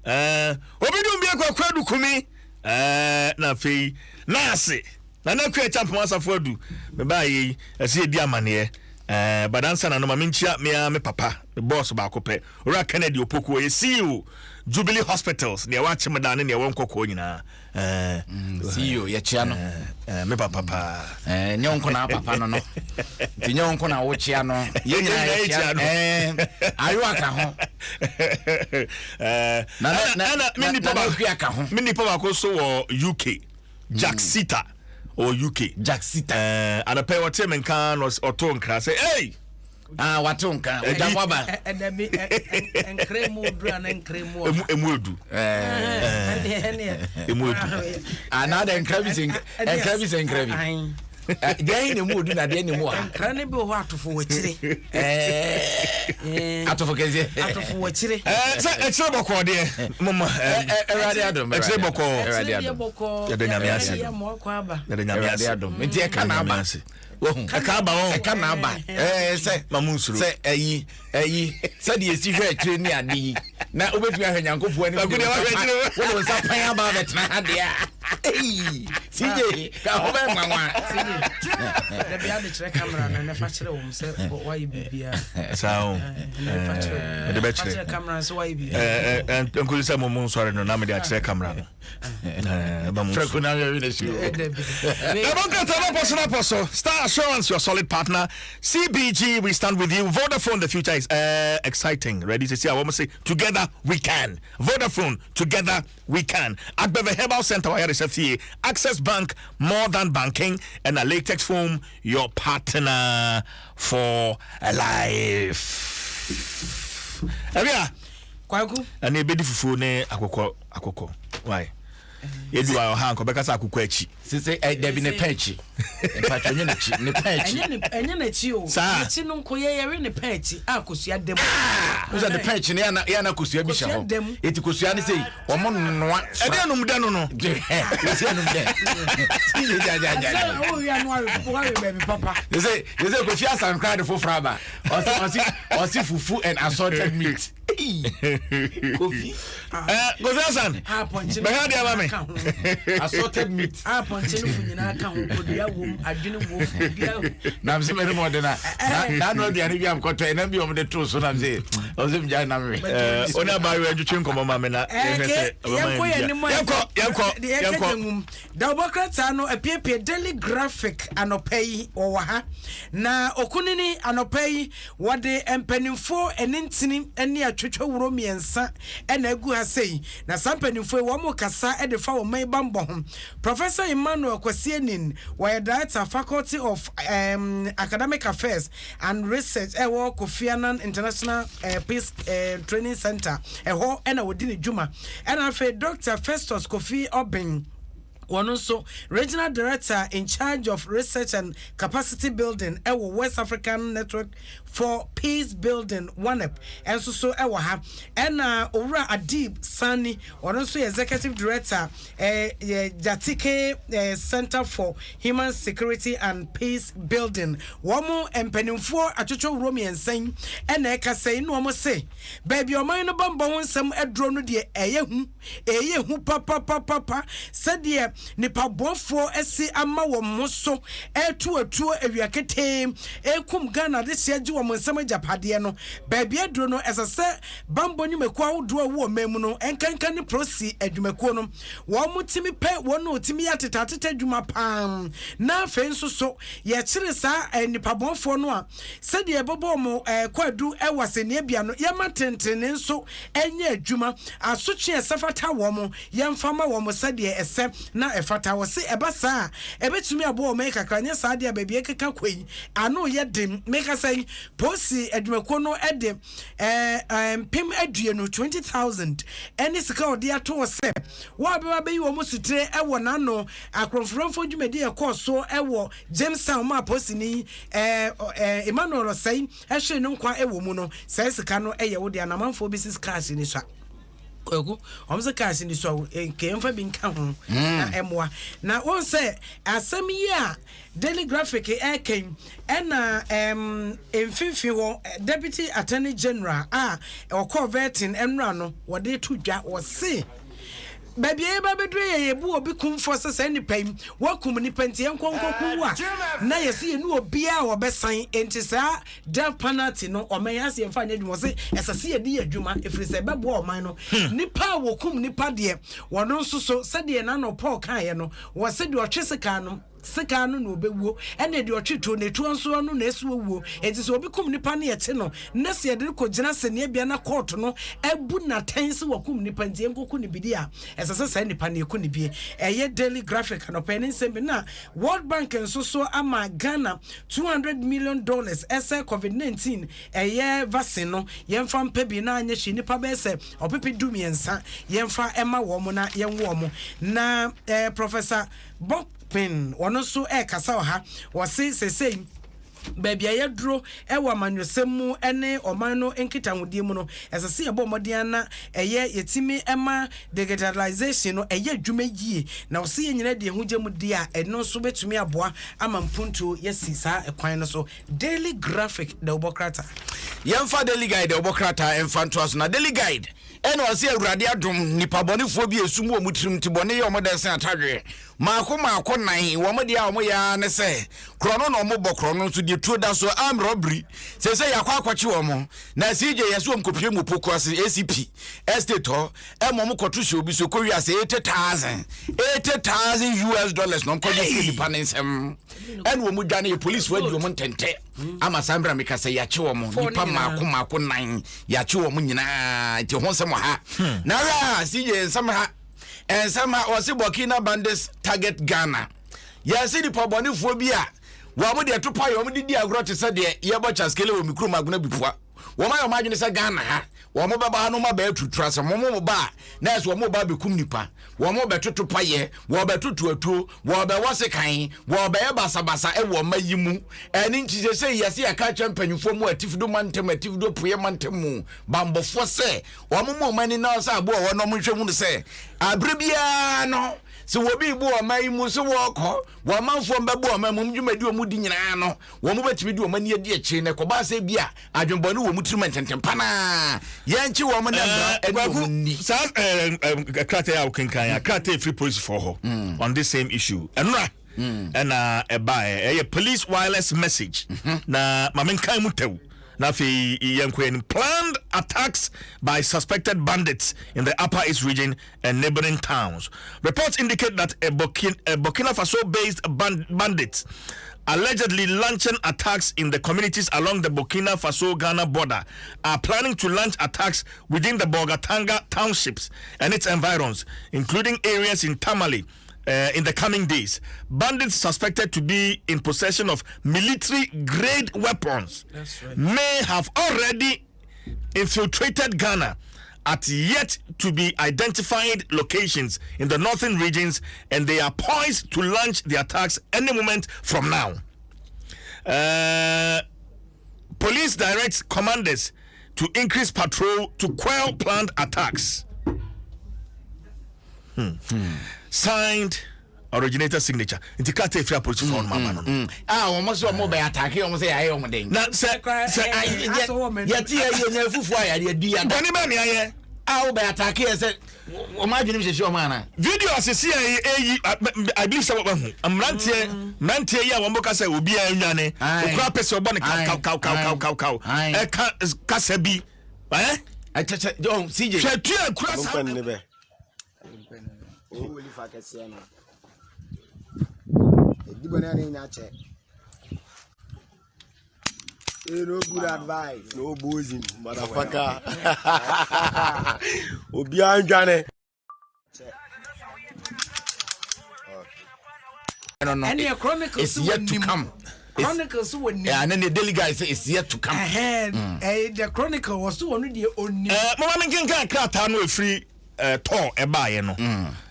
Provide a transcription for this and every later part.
Ɛɛ obi dum bi akɔ akɔ adu kumi. Ɛɛ na afei naase Nana Akua Acheampong Asafo Adu me baa yɛ yi ɛsɛ yɛdi amaneɛ. Ɛɛ badansa na no ma menkyia me ara me papa me boss baako pɛ Owura Kennedy Opoku ɔyɛ CEO Jubilee Hospitals nea ɛwɔ Akyemeda ne nea ɛwɔ Nkɔkɔɔ nyinaa. Eh, mm, CEO yɛkyea no eh, eh, me papa paa eh, nyɛ wo nko na papa no no nti nyɛ wo nko na wokyea no yɛn nyinaa yɛkyea no eh, ayo aka ho eh, na na na me nipa baako ka ho me nipa baako so wɔ UK Jack mm. Sita wɔ UK Jack Sita eh, anapɛ ɔte me nka na ɔto nkra sɛ hey Ah, wate nka. Ogya mo aba. Ɛdabi nkre mu duru ana nkre mu ɔha. Emu edu. Emu edu. Ana de nkra bi sɛ nkra bi sɛ nkra bi. Deɛ na emu odu na deɛ na emu ɔha. Nkra ne bi wɔ hɔ atofo wɔ akyire. Atofo kɛseɛ. Atofo wɔ akyire. Sɛ akyire bɔkɔɔ deɛ. Mama. Ɛwurade adom. Akyire bɔkɔɔ. Ɛwurade adom. Yɛde nyame ase. Yɛde nyame ase. Ɛwurade adom. Nti ɛka na aba. Wahu. Ɛka aba wɔn. Ɛka na aba. Ɛɛ sɛ. Ma mo nsuro. Sɛ ɛyi ɛyi sɛdeɛ esi hwɛ akyire ne ade yi na wobɛtumi ahwɛ Nyankopɔn anim. Ɛko deɛ wahwɛ akyire. Wode wo nsa pan aba abɛtena ha deɛ a. Eyi CJ ka ho bɛ nwanwa. CJ dabi ade kyerɛ kamera no na fa kyerɛ wɔn sɛ wayɛ biribiara. Saa o. Ɛde bɛkyerɛ. Fa kyerɛ kamera sɛ wayɛ biribiara. Ɛɛ nkosi sɛ mo mo nsɔre no na mede akyerɛ kamera no. Star Assurance, your solid partner. CBG, we stand with you. Vodafone, the future is uh, exciting. Ready to see? I want to say, together we can. Vodafone, together we can. Agbeve Herbal Center, Access Bank, more than banking, and a latex foam, your partner for life. Ebia. Kwaku. Ɛna ebedi fufuo ne akokɔ akokɔ. Why? Edu wa ɔha nkɔ bɛka sɛ akokɔ akyi. Sese ɛ eh, dabi ne pɛn akyi. Mpatwa nye n'akyi ne pɛn akyi. Ɛnyɛ n'akyi o. Saa. N'akyi no nko yɛ yɛwe ne pɛn akyi a kosua dɛm. Ah! Nsa ne pɛn akyi no yana yana kosua bi hyɛ hɔ. Eti kosua ne sɛ wɔn noa. Ɛde anum dɛ no no. Yɛsɛ anum dɛ. Sɛ gya. Wo wia no awe wawe baabi papa. Yɛsɛ yɛsɛ kofi asankra de foforɔ aba. Ɔsi ɔsi ɔsi fufu and assorted meat. Kofi. Eh, Kofi Asan. Bɛhwɛ adeɛ ama me. Assorted meat. Apɔnkye no fu nyinaa ka ho kodua wom adwene wom bia. Na mse mɛne mɔde na na ano aduane bi a mkɔtɔ ɛnam bi ɔmde too so na mse ɔsɛ mgya nam we. Eh, one abaayewa adwetwe nkɔmmɔ ma me na yɛhwɛ sɛ ɔbɛma yɛn bia. Yɛnkɔ yɛnkɔ yɛnkɔ. Dawubɔ krataa no apiepie Daily Graphic anɔpa yi wɔwɔ ha. Na Okunini anɔpa yi wɔde mpanimfoɔ anintini ne atwetwɛwuro mmiɛnsa na agu ha sei. Na saa mpanimfoɔ yi wɔn rekasa de fa wɔn man bammɔ ho. Professor Emmanuel Kwasi Anin, wɔyɛ Director Faculty of um, Academic Affairs and Research ɛwɔ Kofi Annan International uh, Peace uh, Training Center ɛhɔ na wɔdi ne dwuma. Ɛna afei Dr. Festus Kofi Obeng wɔn nso Regional Director in charge of Research and Capacity Building ɛwɔ West African Network for Peace Building WANEP ɛnso so ɛwɔ ha. Ɛna Owura Adib Sani ɔno nso yɛ Executive Director ɛɛ Jatike ɛɛ Center for Human Security and Peace Building. Wɔn mpanimfoɔ atwotwowuro mmiɛnsa yi ɛna ɛkasa yi na wɔn se baabi a ɔman no bammɔ ho nsɛm aduro no deɛ ɛyɛ hu, ɛyɛ hu papapapapa sɛdeɛ nipa bɔfoɔ asi ama wɔn ho so ɛreto atuo awia ketee ɛrekum Ghana adehyeɛ gye wɔn nsam agyapadeɛ no. Baabi aduro no ɛsɛ sɛ bammɔ nnwumakuo ahodoɔ a ɛwɔ ɔman mu no nkanka ne prosi adwumakuo no wɔn tumi pɛ wɔn a wɔtumi yɛ atetɛ atetɛ adwuma paa na afei nso so yɛkyere saa nnipa bɔnfoɔ no a sɛdeɛ yɛbɛbɔ wɔn kwaadu wɔ asɛnniabea no yɛma tentenee nso nyɛ adwuma asotwe a ɛsɛ fata wɔn yɛmfa ma wɔn sɛdeɛ ɛsɛ na ɛfata wɔ se ɛba saa a ɛbɛtumi aboa wɔn kakra nyɛ saa deɛ baabi ɛkeka kɔ yi ano yɛ den meka sɛ polisi adwumakuo no de mpem aduonu, 20,000, ne sika a ɔde ato hɔ sɛ wɔn a bɛba abɛyi wɔn sotire wɔ n'ano akorɔmforɔmfoɔ dwumadi a ɛkɔɔ so wɔ Jamestown maa polisini Emmanuel Osei hwee ne nkwa wɔ mu no, saa sika no yɛ wo dea na amanfoɔ bɛsi cash ni sua. Kwaku, wɔn sɛ cars ni so a nka yɛmfa bi nka ho na ɛmoa. Na wɔn sɛ asɛm yi a Daily Graphic ɛreka yi ɛna ɛm mfimfini hɔ Deputy Attorney General a ɔkɔɔ vetting ɛnora no wɔde to dwa wɔse baabi a yɛba bɛduru yɛ yɛbu obi kumfoɔ sɛ saa nipa yi wakum nipa nti yɛnkɔ nkɔku a na yɛse yɛne obiara a wɔbɛsan nti saa Death penalty no ɔman yi ase yɛmfa nyɛ adwuma ɔse ɛsɛ sɛ yɛde yɛ adwuma ɛfiri sɛ ɛbɛboa ɔman no hmm. nipa a wɔkum nipa deɛ wɔno nso so sɛdeɛ nano Paul kaeɛ no wɔse deɛ ɔtwe sekaa no sekaa no na ɔbɛwuo ɛne deɛ ɔtwe tuo na ɛtuo nso ano na ɛsi ɔwuo ɛnti sɛ obi kum nipa no yɛkye no na sɛ yɛde no kɔgyina sɛnea bia na kɔɔto no abu n'atɛn sɛ wakum nipa nti yɛnkɔku no bidi a ɛsɛ sɛ saa nipa no yɛku no bie ɛyɛ Daily Graphic anɔpɛ ne nsɛm bi na World Bank nso so ama Ghana $200 million ɛsɛ covid 19 ɛyɛ vaccine no yɛmfa mpɛ bi na anyɛ hwee nipa bɛyɛ sɛ 13,000 yɛmfa ɛma wɔn na yɛnwo wɔn na Professor Bokpin wɔn nso ɛrekasa wɔ ha wɔse sesei baabi a yɛduro wɔ amanyɔsɛm mu ne ɔman no nkitahodie mu no ɛsɛ sɛ yɛbɔ mmɔden ana ɛyɛ yɛtumi ma digitalization no ɛyɛ adwuma yie na ɔsɛ yɛn nyinaa de ɛho gye mu di a ɛno nso bɛtumi aboa ama mpuntuo yɛsi saa ɛkwan no so. Daily Graphic da wobɔ krataa. Yɛmfa Daily Guide a wɔbɔ krataa mfa ntoa so. Na Daily Guide ɛna ɔse Awurade adom nnipa bɔnefoɔ bi a esum wɔ wɔn tirim nti bɔne yɛ wɔn dɛ sen atadwe maako maako nan. Wɔn deɛ a wɔyɛ ara ne sɛ korɔno na wɔbɔ korɔno nso deɛ tuo da so armed robbery. Seesei yɛakɔ akɔkye wɔn na CJ yɛse wɔn kɔpie mu Opoku ase ACP estate hɔ ɛma wɔn kɔto hyɛ obi so kɔwie ase 80,000 80,000 US dollars na wɔn kɔgye firi nipa ne nsam ɛna wɔn dwane yɛ polisifoɔ adi wɔn ntɛntɛ ama saa mmerɛ meka sɛ yɛakye wɔn nipa mmaako mmaako nan yɛakye wɔn nyinaa nti ho nsɛm wɔ ha hmm. Na hwɛ a CJ nsɛm ha nsɛm ha wɔse Burkina bandits target Ghana yɛse nipa bɔnefoɔ bi a wɔn deɛ to pa yɛ wɔn de di agorɔ te sɛ deɛ yɛbɔ kyaskele wɔ me kurom agona bipua wɔn ayɛ wɔn adwene sɛ Ghana ha wɔn bɛba ha no ma bɛyɛ tutura sɛ wɔn ba a na ɛsɛ wɔn ba bɛkum nipa wɔn bɛtoto payɛ wɔn bɛtoto atuo wɔn bɛwɔ sekan wɔn bɛyɛ basabasa ɛwɔ ɔma yi mu ɛne nti sɛ sɛ yɛsɛ yɛka kyerɛ mpanyinfoɔ mu atifido mantam atifido pueɛ mantam mu bambɔfoɔ sɛ wɔn mu wɔn ani na sɛ aboɔ wɔn na wɔn nhwɛ hunu sɛ abere biara no sɛ wɔbi bu ɔma yi mu sɛ wɔkɔ wɔn amanfoɔ mbɛbu ɔma mu dwumadi wɔn di nyinaa no wɔn bɛtumi de wɔn ani adi akyire na ɛkɔba sɛ bi a adwenbɔne wɔ mu tirim ntɛntɛmpa naa yɛnkye wɔn na mmara ɛne wɔn nni. Saa krataa a wokenkan a krataa efiri polisifoɔ hɔ mm. on this same issue ɛnora mm. ɛna ɛbaeɛ ɛyɛ police wireless message mm-hmm. Na maame nkan mu tɛw na afei yɛnkɔ yɛn planned attacks by suspected bandits in the Upper East Region and neighboring towns. Reports indicate that a Burkina, a Burkina Faso-based band, bandit allegedly launching attacks in the communities along the Burkina Faso-Ghana border are planning to launch attacks within the Bolgatanga townships and its environs, including areas in Tamale, in the coming days. Bandits suspected to be in possession of military grade weapons may have already infiltrated Ghana at yet to be identified locations in the northern regions and they are poised to launch the attacks any moment from now. Police directs commanders to increase patrol to quell planned attacks. Signed originator signature nti krataa efiri apolisifoɔ no mama no no. A wɔn sɛ wɔn bɛ attack wɔn sɛ yɛayɛ wɔn den. Na sɛ yɛte yɛ yɛ nya fufuo a yɛde adi yada. Bɔnne bɛn ni ayɛ. A wɔn bɛ attack yɛ sɛ wɔn adwene mu hyehyɛ wɔn ana. Video asese a eyi I believe sɛ wɔn ho mmeranteɛ mmeranteɛ yi a wɔn bɔ kasa obiara nwane okura pɛ sɛ ɔbɔ ne kaw kaw kaw kaw kaw kaw ɛka kasa bi ɛɛ. Ɛkyɛkyɛ ɔn CJ. Hwɛ tuya kura saa. Owu wuli fa kɛseɛ no. Ɛdi bɔne a ne nyina kyɛ. Hey, no good advice. No boozing, motherfucker. Obiara ndwane. No, ɛneɛ Chronicles it's yet to come. Chronicles wɔ nim. Yeah, and then the Daily Guide say it's yet to come. Ɛhɛn, ɛyɛ the Chronicle wɔ so wɔ no deɛ onim. Mama me nkenkan krataa no efiri tɔɔ ɛbaayɛ no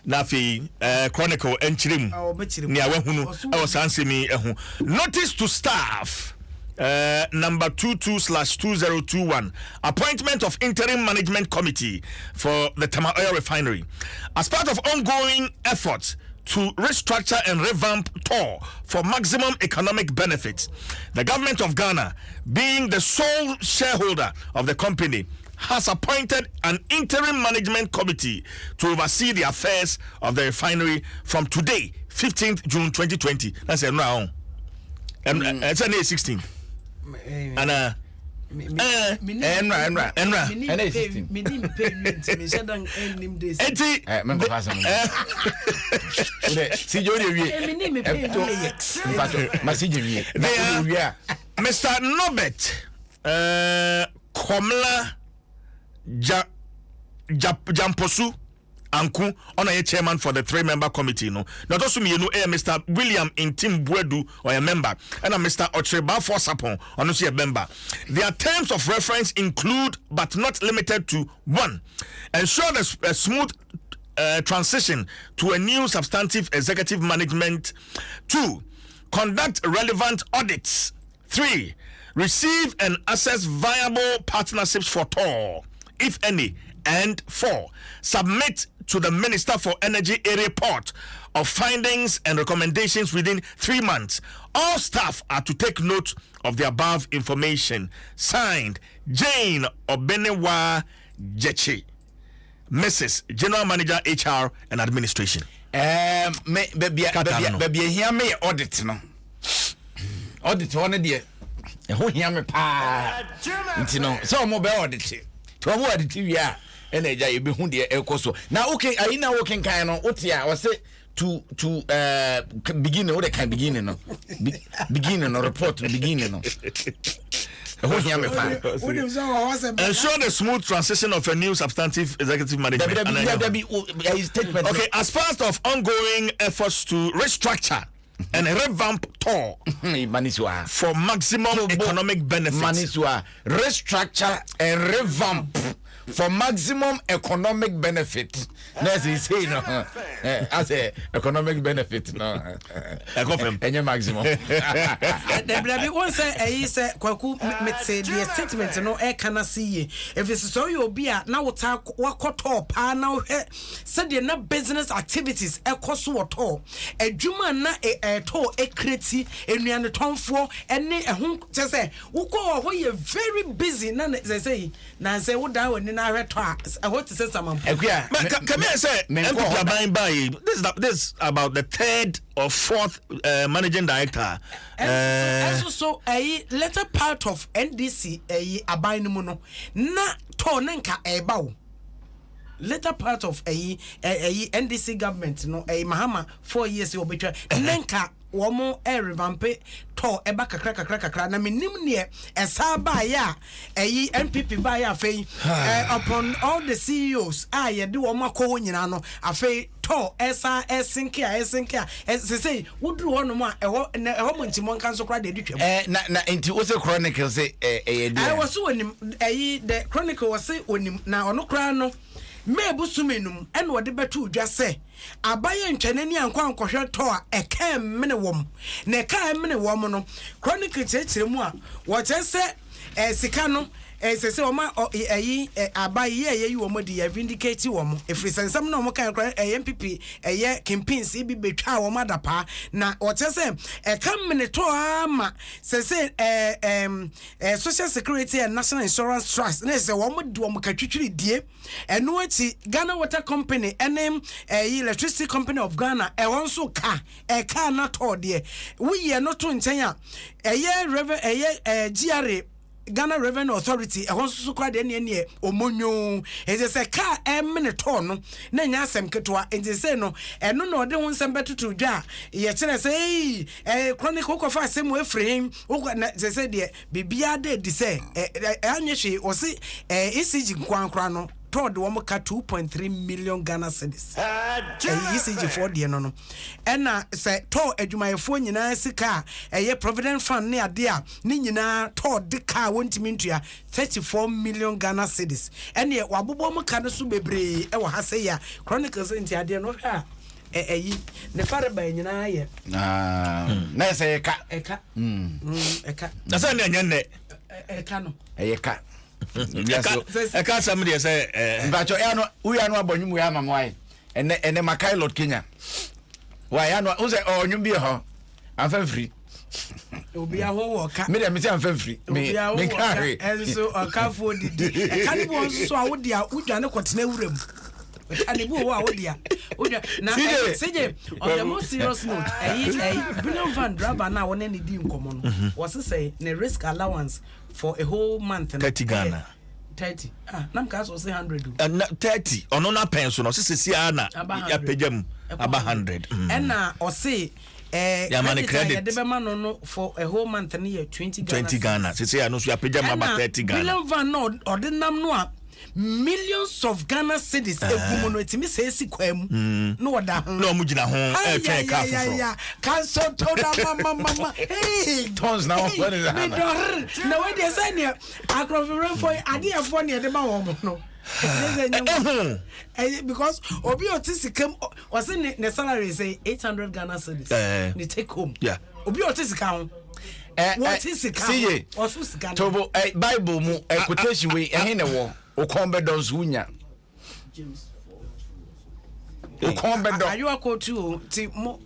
na afei Chronicle nkyerɛ mu Ah, ɔbɛkyerɛ mu. nea wahunu Ɔso ɛwɔ saa nsɛm yi ho. Notice to staff. Number 22/2021, appointment of interim management committee for the Tema Oil Refinery. As part of ongoing efforts to restructure and revamp TOR for maximum economic benefits, the government of Ghana, being the sole shareholder of the company, has appointed an interim management committee to oversee the affairs of the refinery from today, 15th June 2020. That's a now. It's an 16. Anaa. Ɛnra, ɛnra. Ɛnra. Ɛnna yɛ 16. Eti. Menkɔfa asɛm no. Wode, CJ, wode wie. Mpatɔ, ma CJ wie. Na wode wie a. Mr. Norbert Komla ja, ja, Jamposu Anku, ɔna yɛ chairman for the three member committee no. Na ɔtɔ so mmienu ɛyɛ Mr. William Ntim Buadu, ɔyɛ member, ɛna Mr. Ɔkyerɛbafoɔ Sapon, ɔno nso yɛ member. Their terms of reference include but not limited to: one, ensure the smooth transition to a new substantive executive management; two, conduct relevant audits; three, receive and assess viable partnerships for TOR, if any; and four, submit to the Minister for Energy a report of findings and recommendations within 3 months. All staff are to take note of the above information. Signed, Jane Obenewa Jechi, Mrs. General Manager, HR and Administration. Me baabi a Kata no. Baabi a ehia me yɛ audit no. Audit hɔ no deɛ, ɛho hia me paa. Nti no sɛ ɔmo bɛ audit, nti ɔmo audit wie a, ɛna agya yɛbɛhu deɛ ɛkɔ so. Na woke ayi na wokenkan no, wote a ɔse to beginning, wode kan beginning no, beginning no, report no beginning no, ɛho hia me paa. Wonim sɛ wɔ hɔ sɛ Ensure the smooth transition of a new substantive executive management. Dabi, dabi, dabi, dabi, statement no. Okay, as part of ongoing efforts to restructure and revamp TOR Maniswa. for maximum economic benefits. Maniswa, restructure and revamp for maximum economic benefit. Na ɛsɛ sei no, asɛ economic benefit no. Ɛkɔ fam. Ɛnyɛ maximum. Dabidabi, wɔn sɛ ɛyi sɛ Kwaku, mete deɛ statement no ɛka na se yie, ɛfiri sɛ sɛ ɔyɛ obi a na wota wakɔtɔɔ paa na wohwɛ sɛdeɛ na business activities ɛkɔ so wɔ TOR adwuma na ɛtɔɔ ɛkreti nnuanetɔnfoɔ ɛne ɛho kyɛ sɛ wokɔ wɔ hɔ yɛ very busy na sɛ sɛ yi na sɛ wodan w'ani na ahwɛ tɔ a, ɛhɔ te sɛ samampo. Akuya. But can I say, NPP aban by this is about the third or fourth managing director. Ɛnso so ɛyi later part of NDC ɛyi aban no mu no na tɔɔ ne nka ɛɛba o. Later part of ɛyi NDC government no, ɛyi Mahama 4 years wɔbɛtwa ne nka wɔn ɛrevamp TOR, ɛba kakra kakra kakra, na menim neɛ ɛsaa baayɛ a ɛyi NPP baayɛ. Afei upon all the CEOs a yɛde wɔn akɔ hɔ nyinaa no, afei TOR ɛsa ɛsink a ɛsink a ɛsese woduru hɔnom a, ɛhɔ na ɛhɔ mo nkyimɔ nka nso koraa de ɛdi twam. Na nti wose Chronicle sɛ ɛyɛ deɛ. Ɛwɔ so wɔnim ɛyi the Chronicle wɔ se wɔnim na ɔno koraa no May bosome no mu ɛna ɔde bɛto dwa sɛ abayɛ ntwɛnani ankɔ ankɔhwɛ TOR a ɛka mmene wɔm na ɛka mmene wɔm no. Chronicle kyerɛkyerɛ mu a wɔkyerɛ sɛ sika no ɛsɛ sɛ ɔma ɛyi aba yi yɛ yɛyi wɔn de yɛ vindicate wɔn, efiri sɛ nsɛm na wɔn kan kora ɛyɛ NPP ɛyɛ campaigns bi betwa wɔn adapaa, na ɔkyerɛ sɛ ɛka mmene TOR ama sɛ ɛɛ ɛɛm ɛɛ Social Security and National Insurance Trust na ɛsɛ wɔn de wɔn katwitwiri die. Ɛno akyi, Ghana Water Company ɛne ɛyi Electricity Company of Ghana, ɛwɔ nso ka ɛka na tɔɔ deɛ woyɛ no to nkyɛn a ɛyɛ reven ɛyɛ GRA, Ghana Revenue Authority, ɛhɔ nso so koraa deɛ neɛ ɔmɔnyoo ɛsɛ sɛ kaa ɛmene TOR no na ɛnyɛ asɛm ketewa. Nti sɛ no ɛno na ɔde ho nsɛm bɛtoto dwa a yɛkyerɛ sɛ ei Chronicle wokɔfa asɛm wɔ afiri hen wokɔ na sɛ deɛ biribiara da adi sɛ ɛ ɛ ɛanyɛ hwee. Ɔse ECG nkoankora no, TOR de wɔn ka 2.3 million Ghana cedis. Ɛyɛ ECG foɔ deɛ no, ɛna sɛ TOR adwumayɛfoɔ nyinaa sika a ɛyɛ provident fund ne adeɛ a ne nyinaa, TOR de ka a wɔntumi ntua 34 million Ghana cedis. Ɛneɛ wabobɔ mu ka no so bebree ɛwɔ ha sɛ yi a Chronicles. Nti adeɛ no hwɛ a Ɛyi ne fareba nyinaa yɛ. Na ɛsɛ yɛ ka. Ɛka. Ɛka. Na sɛ ne ɛnyɛ nnɛ. Ɛka no. Ɛyɛ ka. Ɛka asɛm deɛ sɛ. Mpatsɔ ɛyà no wuya no abɔ nwom wei ama mo ayɛ ɛnɛ ɛnɛ makai Lord Kenya wa ɛyà no n sɛ ɔnwom bi yɛ hɔ anfa nfiri. Obi aho wɔ ka. Mi dɛ mi sɛ anfa nfiri. Obi aho wɔ ka ɛnso ɔkafoɔ didi ɛka ne bi wɔn nso so a wodi a wodwane kɔtena wura mu. Ɛka ne bi wɔ hɔ a wodi a wodwa na ɛyi CJ on the most serious note ɛyi ɛyi William Van driver na wɔne ne di nkɔmɔ no wɔsesɛ ne risk allowance for a whole month no 30 Ghana. 30 ah nam kaa sɛ ɔse 100 o. Ɛna 30 ɔno n'apɛn so no ɔse sisi ara na yapagya mu aba 100. Ɛna ɔse ɛɛ Yɛama no credit a credit. yɛde bɛma no no for a whole month no yɛ 20 Ghana 20 Ghana sisi ara no nso yapagya mu aba 30 Ghana. William Van na ɔde nam no a millions of Ghana cedis egu mu no etimi sɛ esi kwan mu na ɔda ho. Na wɔn gyina ho ɛretwɛn kaa foforɔ. Kanso to na mama mama. Hey. Tons na wɔn fɔ ne sa. Me dɔr na wei deɛ sɛ neɛ akorɔfo yi adeɛ ɛfoɔ ne yɛde ma wɔn no. Ɛho. Ɛyɛ because obi a ɔte sika mu ɔse ne ne salary sɛ 800 Ghana cedis. Ne take home. Yeah. Obi a ɔte sika ho. Wɔte sika ho. Ɔso sika no. Tobo Bible mu quotation wei ɛhe na ɛwɔ? Okɔn bɛdɔ nso wonya. Okɔn bɛdɔ. Ayowa kɔ tu o ti mo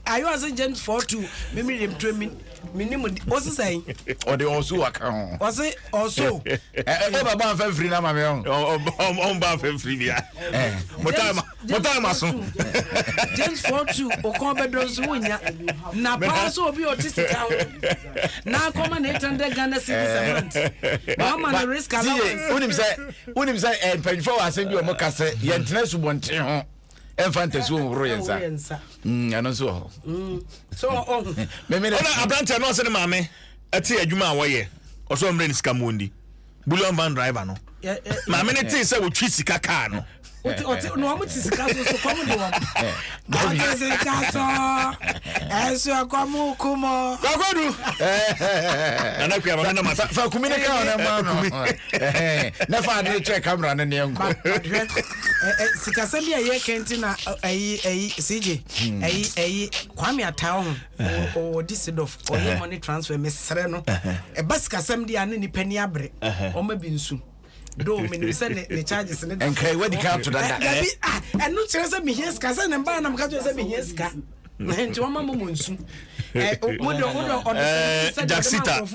ayowa sɛ James 4:2 mímí yɛ mtu mi mi ni mu ɔsi sɛn. Ɔde ɔso waka ho. Ɔsi ɔso. Ɛ ɛ ɔba ba nfɛn firi na maame ɔn. Ɔn ba nfɛn firi bia. Mo time aso. James 4:2 okɔn bɛdɔ nso wonya na paa so obi ɔte sika ho na akɔma na 800 Ghana cedis a month na ɔma no risk allowance. Wonim sɛ wonim sɛ eh, mpanyinfoɔ wɔ asɛm bi wɔn ka sɛ yɛntena asubɔnten ho ɛnfa ntasuo nhoro yɛn nsa ɛno nso wɔ hɔ. So ɔho. Mɛmɛ ɔna aberanteɛ no ɔsɛ ne maame ɛte adwuma a wɔyɛ ɔsɛ ɔmmerɛ ne sika mu ɔndi bullion van driver no maame ne tee sɛ wɔtwi sika kaa no ɔte ɔte na wɔn te sika so so kɔm de wɔn ɔte sika so ɛnso ɛkɔm kumɔ. Kwakwadu nana kuya maame nam ase. Fa kumi ne kaa ɔna ma no na fa ade kyerɛ kamera no neɛ nkɔ. Sikasɛm bi a yɛ kɛnti na ɛyi ɛyi CJ ɛyi ɛyi Kwame Ataa ho ɔwɔ Disidɔf ɔyɛ money transfer mesrɛ no ɛba sikasɛm deɛ a ne nipa ni abere ɔma bi nsu. Do menim sɛ ne ne charges ne da. Nkran wadi kan ato dada. Dabi ah ɛno kyerɛ sɛ mehia sika sɛ ne mbaa na meka kyerɛ sɛ mehia sika. Nti wɔma mo mo nsu. Mo de wo de ɔde sɛ Jacksita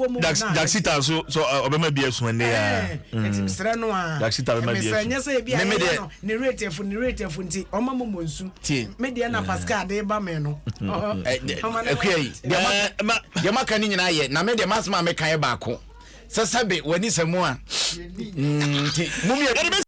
Jacksita so so ɔbɛma bi asu ɛnɛ ya. Nti mesrɛ no a. Jacksita bɛma bi asu. Mesrɛ nyɛ sɛ ebi a yɛyɛ no ne rate afu ne rate afu nti ɔma mo mo nsu. Me deɛ na Pascal de ba me no. Akuya yi deɛ maka ne nyinaa yɛ na me deɛ masɛm a meka yɛ baako. Sɛ sɛbe w'ani sɛ mu a nti mumie.